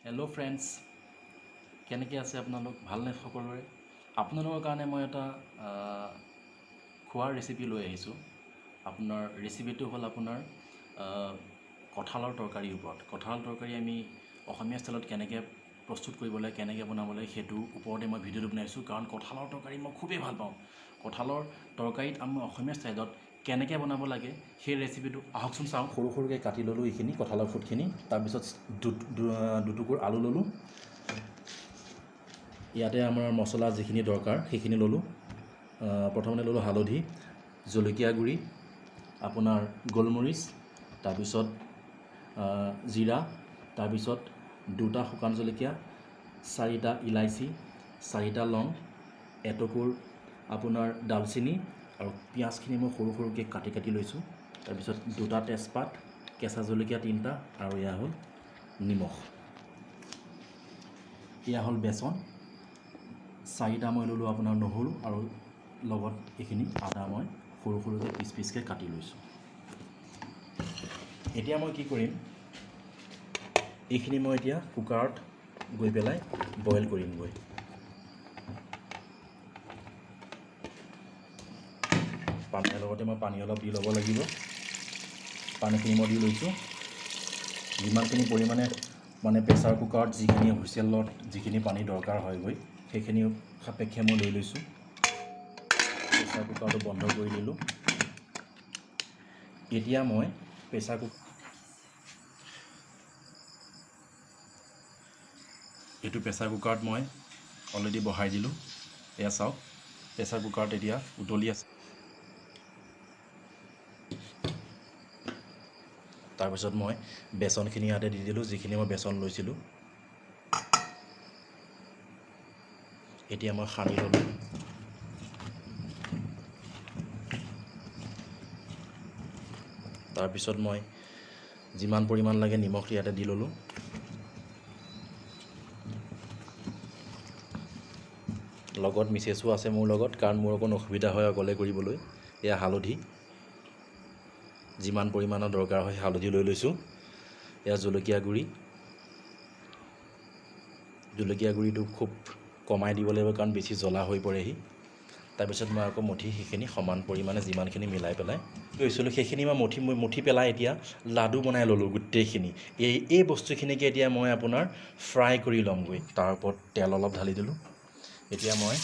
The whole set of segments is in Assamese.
হেল্ল' ফ্ৰেণ্ডছ, কেনেকৈ আছে আপোনালোক? ভালনে সকলোৰে? আপোনালোকৰ কাৰণে মই এটা খোৱাৰ ৰেচিপি লৈ আহিছোঁ। আপোনাৰ ৰেচিপিটো হ'ল আপোনাৰ কঁঠালৰ তৰকাৰীৰ ওপৰত। কঁঠালৰ তৰকাৰী আমি অসমীয়া ষ্টাইলত কেনেকৈ প্ৰস্তুত কৰিব লাগে, কেনেকৈ বনাব লাগে, সেইটোৰ ওপৰতে মই ভিডিঅ'টো বনাইছোঁ। কাৰণ কঁঠালৰ তৰকাৰী মই খুবেই ভাল পাওঁ। কঁঠালৰ তৰকাৰীত আমি অসমীয়া ষ্টাইলত কেনেকৈ বনাব লাগে সেই ৰেচিপিটো আহকচোন চাওঁ। সৰু সৰুকৈ কাটি ল'লোঁ এইখিনি কঁঠালৰ ফুটখিনি। তাৰপিছত দুটুকুৰ আলু ল'লোঁ। ইয়াতে আমাৰ মছলা যিখিনি দৰকাৰ সেইখিনি ল'লোঁ। প্ৰথমতে ল'লোঁ হালধি, জলকীয়া গুড়ি, আপোনাৰ গোলমৰিচ, তাৰপিছত জিৰা, তাৰপিছত দুটা শুকান জলকীয়া, চাৰিটা ইলাচি, চাৰিটা লং, এটুকুৰ আপোনাৰ ডালচেনি আৰু পিঁয়াজখিনি মই সৰু সৰুকৈ কাটি কাটি লৈছোঁ। তাৰপিছত দুটা তেজপাত, কেঁচা জলকীয়া তিনিটা আৰু এয়া হ'ল নিমখ। এয়া হ'ল বেচন। চাৰিটা মই ল'লোঁ আপোনাৰ নহৰু আৰু লগত এইখিনি আদা মই সৰু সৰুকৈ পিচ পিচকৈ কাটি লৈছোঁ। এতিয়া মই কি কৰিম, এইখিনি মই এতিয়া কুকাৰত গৈ পেলাই বইল কৰিমগৈ। পানীৰ লগতে মই পানী অলপ দি ল'ব লাগিব। পানীখিনি মই দি লৈছোঁ। যিমানখিনি পৰিমাণে মানে প্ৰেছাৰ কুকাৰত যিখিনি হুইচেলত যিখিনি পানী দৰকাৰ হয়গৈ সেইখিনি সাপেক্ষে মই লৈ লৈছোঁ। প্ৰেছাৰ কুকাৰটো বন্ধ কৰি দিলোঁ। এতিয়া মই প্ৰেছাৰ কুকাৰ এইটো প্ৰেছাৰ কুকাৰত মই অলৰেডি বহাই দিলোঁ। এয়া চাওক, প্ৰেছাৰ কুকাৰত এতিয়া উতলি আছে। তাৰপিছত মই বেচনখিনি ইয়াতে দি দিলোঁ, যিখিনি মই বেচন লৈছিলোঁ। এতিয়া মই সানি ল'লোঁ। তাৰপিছত মই যিমান পৰিমাণ লাগে নিমখ ইয়াতে দি ল'লোঁ। লগত মিছেছো আছে মোৰ লগত, কাৰণ মোৰ অকণ অসুবিধা হয় অকলে কৰিবলৈ। এয়া হালধি, যিমান পৰিমাণৰ দৰকাৰ হয় হালধি লৈ লৈছোঁ। এয়া জলকীয়া গুড়ি, জলকীয়া গুড়িটো খুব কমাই দিব লাগিব, কাৰণ বেছি জ্বলা হৈ পৰেহি। তাৰপিছত মই আকৌ মঠি সেইখিনি সমান পৰিমাণে যিমানখিনি মিলাই পেলাই লৈছিলোঁ সেইখিনি মই মঠি মঠি পেলাই এতিয়া লাডু বনাই ল'লোঁ গোটেইখিনি। এই বস্তুখিনিকে এতিয়া মই আপোনাৰ ফ্ৰাই কৰি ল'মগৈ। তাৰ ওপৰত তেল অলপ ঢালি দিলোঁ। এতিয়া মই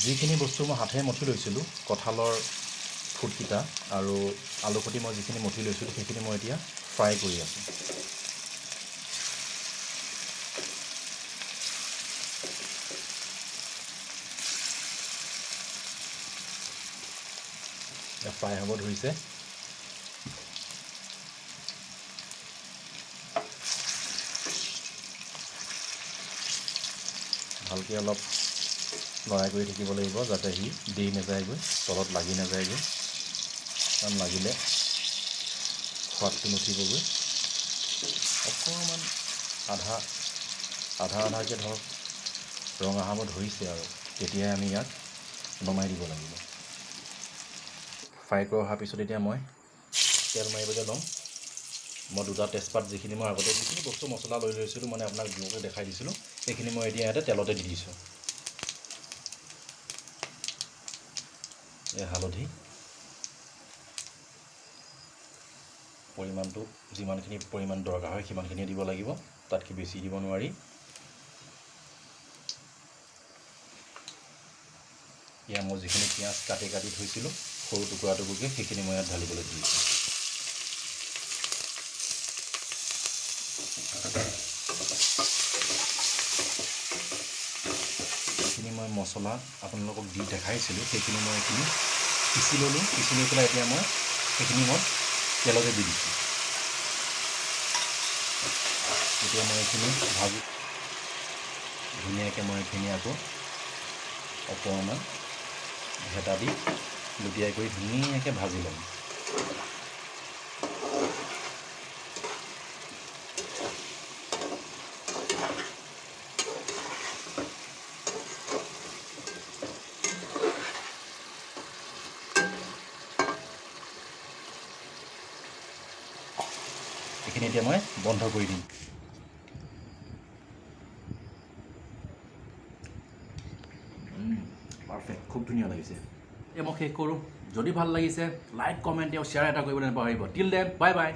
যিখিনি বস্তু মই হাতেৰে মঠি লৈছিলোঁ, কঁঠালৰ ফুটকেইটা আৰু আলুগুটি মই যিখিনি মঠি লৈছিলোঁ সেইখিনি মই এতিয়া ফ্ৰাই কৰি আছোঁ। ফ্ৰাই হ'ব ধৰিছে। ভালকৈ অলপ লৰাই কৰি থাকিব লাগিব যাতে সি দেৰি নাযায়গৈ, তলত লাগি নাযায়গৈ। কাৰণ লাগিলে সোৱাদটো নুঠিবগৈ। অকণমান আধা আধা আধাকৈ ধৰক ৰঙা হ'ব ধৰিছে আৰু তেতিয়াই আমি ইয়াক নমাই দিব লাগিব। ফ্ৰাই কৰি অহাৰ পিছত এতিয়া মই তেল মাৰিবলৈ ল'ম। মই দুটা তেজপাত যিখিনি মই আগতে যিখিনি বস্তু মছলা লৈ লৈছিলোঁ, মানে আপোনাক যেনেকৈ দেখাই দিছিলোঁ, সেইখিনি মই এতিয়া ইয়াতে তেলতে দি দিছোঁ। এই হালধি পৰিমাণটো যিমানখিনি পৰিমাণ দৰকাৰ হয় সিমানখিনিয়ে দিব লাগিব, তাতকৈ বেছি দিব নোৱাৰি। ইয়াৰ মই যিখিনি পিঁয়াজ কাটি কাটি থৈছিলোঁ সৰু টুকুৰা টুকুৰকৈ, সেইখিনি মই ইয়াত ঢালিবলৈ দিছোঁ। যিখিনি মই মছলা আপোনালোকক দি দেখাইছিলোঁ সেইখিনি মই এইখিনি পিচি ল'লোঁ। পিচি লৈ পেলাই এতিয়া মই সেইখিনি মই তেলতে দি দিছোঁ। এতিয়া মই এইখিনি ভাজি ধুনীয়াকৈ মই এইখিনি আকৌ অকণমান ভেটা দি লুটিয়াই কৰি ধুনীয়াকৈ ভাজি ল'ম। এইখিনি এতিয়া মই বন্ধ কৰি দিম। পাৰফেক্ট, খুব ধুনীয়া লাগিছে। এই মই শেষ কৰোঁ। যদি ভাল লাগিছে, লাইক, কমেণ্ট, শ্বেয়াৰ এটা কৰিবলৈ নাপাহৰিব। Till then, bye bye.